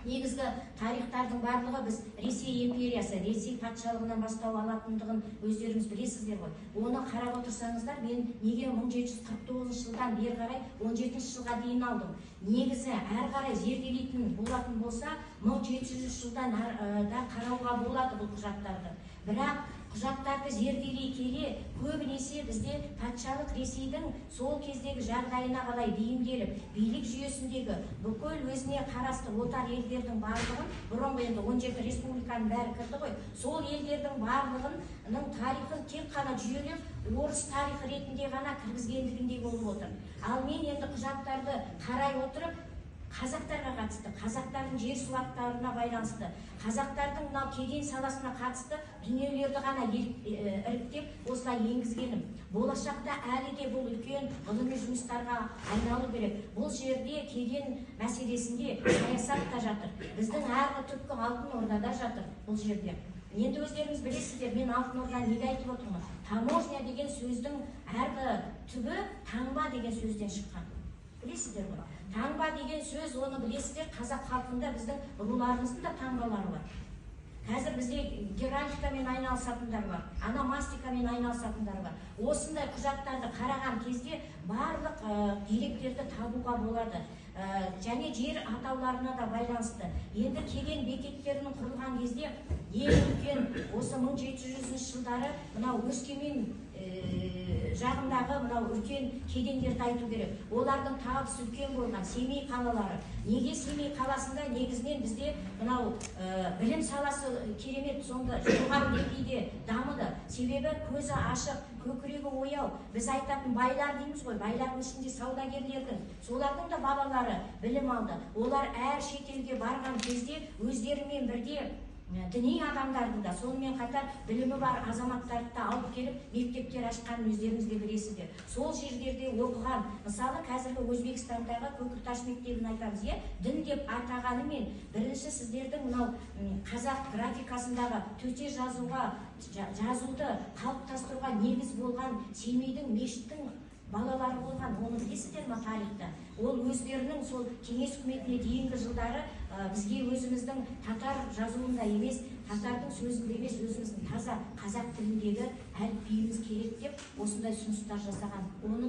Негізгі тарихтардың барлығы біз Ресей империясы, Ресей патшалығынан бастау алатындығын өздеріңіз білесіздер ғой. Оны қарап отырсаңыздар, мен неге 1749 жылдан бері қарай 17 жылға дейін алдым. Негізі әрі қарай зерделейтін болатын болса, 1700 жылдан да қарауға болады бұл құжаттарды. Бірақ құжаттарды зерделей келе, көбінесе бізде патшалық Ресейдің сол кездегі жағдайына қалай бейімделіп, билік жүйесіндегі бүкіл өзіне қарасты отар елдердің барлығын, бұрынғы енді 17 республиканың бәрі кірді ғой, сол елдердің барлығының тарихын тек қана жүйелеп, орыс тарихы ретінде ғана кіргізгендігіндей болып отыр. Ал мен енді құжаттарды қарай отырып, қазақтарға қатысты, қазақтардың жер су аттарына байланысты, қазақтардың мынау кеден саласына қатысты дүниелерді ғана іріктеп осылай енгізгенім. Болашақта әлі де бұл үлкен ғылыми жұмыстарға айналу керек. Бұл жерде кеден мәселесінде саясат та жатыр. Біздің арғы түпкі Алтын Ордада жатыр бұл жерде. Енді өздеріңіз білесіздер, мен Алтын Орданы неге айтып отырмын? Таможня деген сөздің арғы түбі таңба деген сөзден шыққан. Білесіздер ғой. Таңба деген сөз, оны білесіздер, қазақ халқында біздің руларымыздың да таңбалары бар. Қазір бізде геральдикамен айналысатындар бар, ономастикамен айналысатындар бар. Осындай құжаттарды қараған кезде барлық деректерді табуға болады. Және жер атауларына да байланысты. Енді кеден бекеттерінің құрылған кезде ең үлкен осы 1700 жылдары мынау Өскемен жағындағы мынау үлкен кедендерді айту керек. Олардың табысы үлкен болған Семей қалалары. Неге Семей қаласында негізінен бізде мынау білім саласы керемет сонда жоғары деңгейде дамыды. Себебі көзі ашық, көкірегі ояу. Біз айтатын байлар дейміз ғой, байлардың ішінде саудагерлердің, солардың да балалары білім алды. Олар әр шетелге барған кезде өздерімен бірге діни адамдардың да, сонымен қатар білімі бар азаматтарды да алып келіп мектептер ашқанын өздеріңіз де білесіздер. Сол жерлерде оқыған, мысалы қазіргі Өзбекстандағы Көкілташ мектебін айтамыз, иә, дін деп атағанымен бірінші сіздердің мынау қазақ графикасындағы төте жазуға, жазуды қалыптастыруға негіз болған Семейдің мешіттің балалары болған, оны білесіздер ма тарихта? Ол өздерінің сол кеңес үкіметіне дейінгі жылдары бізге өзіміздің татар жазуында емес, татардың сөзінде емес, өзіміздің таза қазақ тіліндегі әліпбиіміз керек деп осындай ұсыныстар жасаған. Оның